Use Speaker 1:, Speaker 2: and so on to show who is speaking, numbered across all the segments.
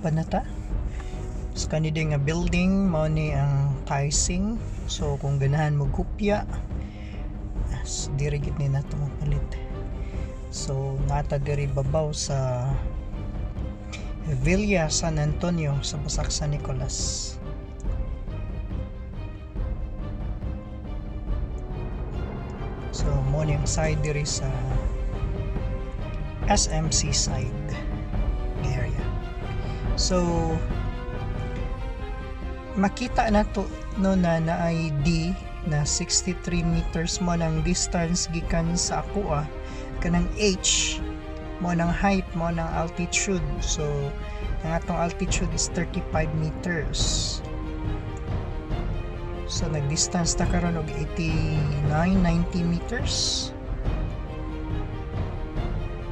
Speaker 1: Palupad na ta. So kani nga building mao ni ang Tai Seng. So kung ganahan mo hupya, diri gid ni nato mapalit. So nata diri babaw sa Villa San Antonio sa Basak San Nicolas. So mo ni ang side diri sa SMC side area. So makita na to, no, na naay D na 63 meters mo nang distance gikan sa akoa. Kanang H mo nang height, mo nang altitude. So ang atong altitude is 35 meters. So nag-distance ta karon og 89 90 meters.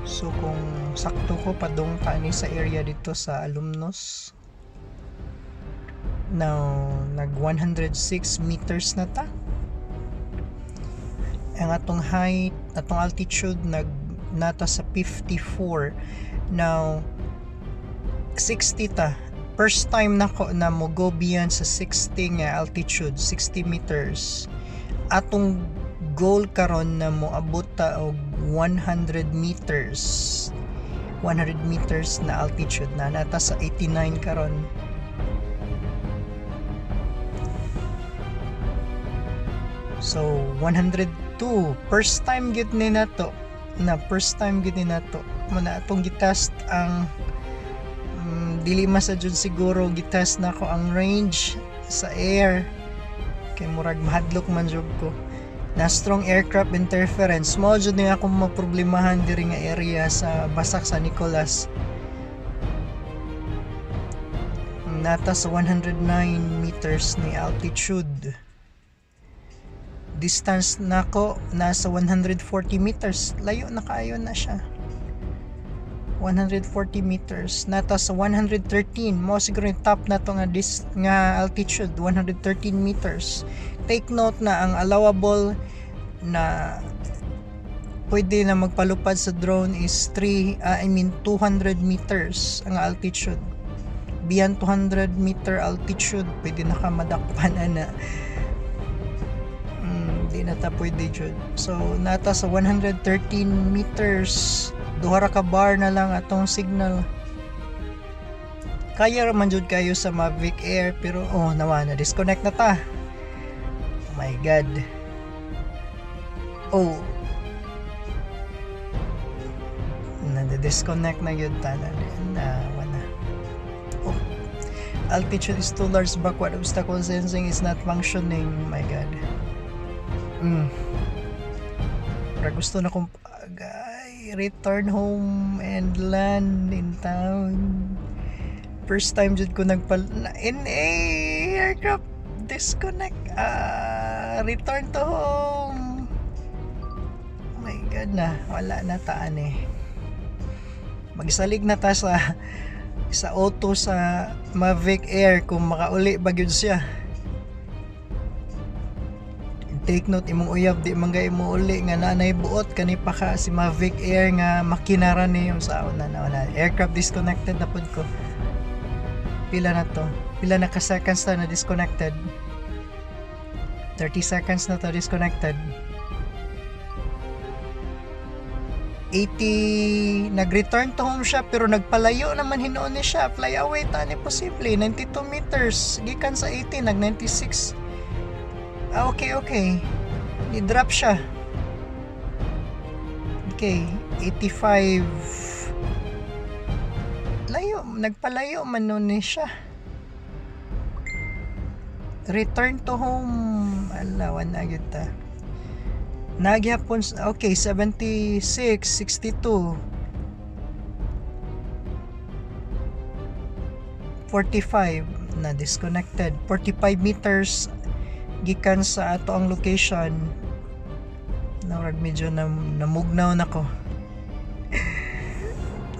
Speaker 1: So kung sakto ko, padung ta ni sa area dito sa Alumnos. Now, nag 106 meters na ta. Ang atong height, atong altitude, nag nata sa 54. Now, 60 ta. First time nako na mo go beyond sa 60 nga altitude, 60 meters. Atong goal karon na moabot ta og 100 meters. 100 meters na altitude na nata sa 89 karon. So 102, first time gid ni nato na, first time gid ni nato mo na atong gitest ang dili man sa jud siguro gitest nako ang range sa air kay murag mahadlok man jud ko na strong aircraft interference. Mo jud ni akong maproblemahan diri nga area sa Basak San Nicolas. Nata sa 109 meters ni altitude. Distance nako nasa 140 meters. Layo na kaayo na siya, 140 meters. Nata sa 113. Mo siguro yung top na to nga nga altitude, 113 meters. Take note na ang allowable na pwede na magpalupad sa drone is 3, I mean 200 meters ang altitude. Beyond 200 meter altitude, pwede na ka madakpan ana. Di na ta pwede jud. So nata sa 113 meters, duha ra ka bar na lang atong signal. Kaya ra man jud kayo sa Mavic Air, pero oh, nawa na disconnect na ta. Oh my God. Oh, na disconnect na yun ta na, na wala. Oh, altitude is too large, backward obstacle sensing is not functioning. My God. Pero gusto na kong agay, return home and land in town. First time jud ko nagpal na NA aircraft disconnect. Ah, return to home. Oh my God na, wala na taan eh. Magsalig na ta sa auto sa Mavic Air kung makauli ba gyud siya. Take note, imong uyab di man gay mo uli nga naanay buot kani pa ka si Mavic Air nga makina ra ni yung sa una na wala. Aircraft disconnected na pud ko. Pila na to? Pila na ka seconds na na disconnected? 30 seconds na to disconnected. 80, nag-return to home siya pero nagpalayo naman hinuon ni siya. Fly away ta ni posible. 92 meters gikan sa 80, nag 96. Ah, okay. Ni-drop siya. Okay, 85. Layo, nagpalayo man nun ni siya. Return to home. Ala, wala gyud ta. Nagyapon, okay, 76, 62. 45 na disconnected. 45 meters gikan sa ato ang location. Narag medyo namugnaw na ko.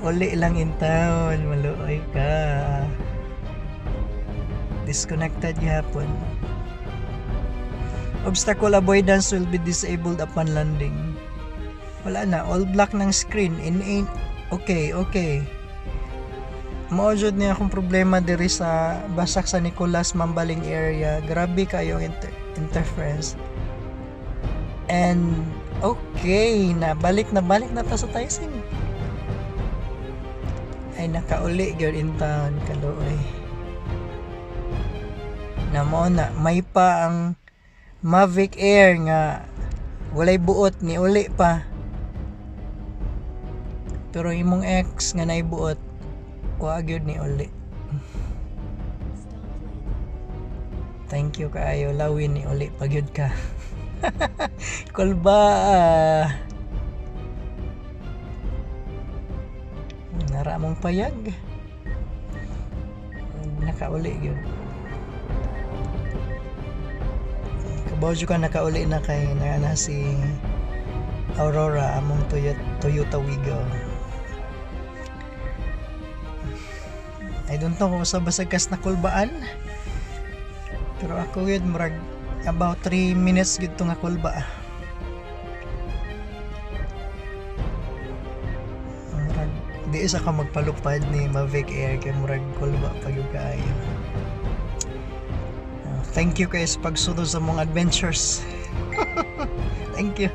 Speaker 1: Uli lang in town, maluoy ka. Disconnected gihapon. Obstacle avoidance will be disabled upon landing. Wala na, all black ng screen. In okay. Mao jud ni akong problema diri sa Basak, San Nicolas, Mambaling area. Grabe kayo interference. And okay, na balik na, balik na ta sa Taising. Ay, nakauli gyud in town, kaluoy. Na mo na may pa ang Mavic Air nga walay buot, ni uli pa. Pero imong ex nga naibuot, wa gyud ni uli.
Speaker 2: Start landing.
Speaker 1: Thank you kaayo, Lawin, ni uli pa gyud ka. Kulba ah. Nara mong payag. Nakauli gyud. Kabaw jud ka nakauli na kay na si Aurora, among Toyota Wigo. I don't know kung sa basag kas na kulbaan. Pero ako yun, murag about 3 minutes gyud to nga kulba. Murag di isa ka magpalupad ni Mavic Air kay murag kulba pag yung kaayo. Thank you kay sa pagsunod sa mong adventures. Thank you.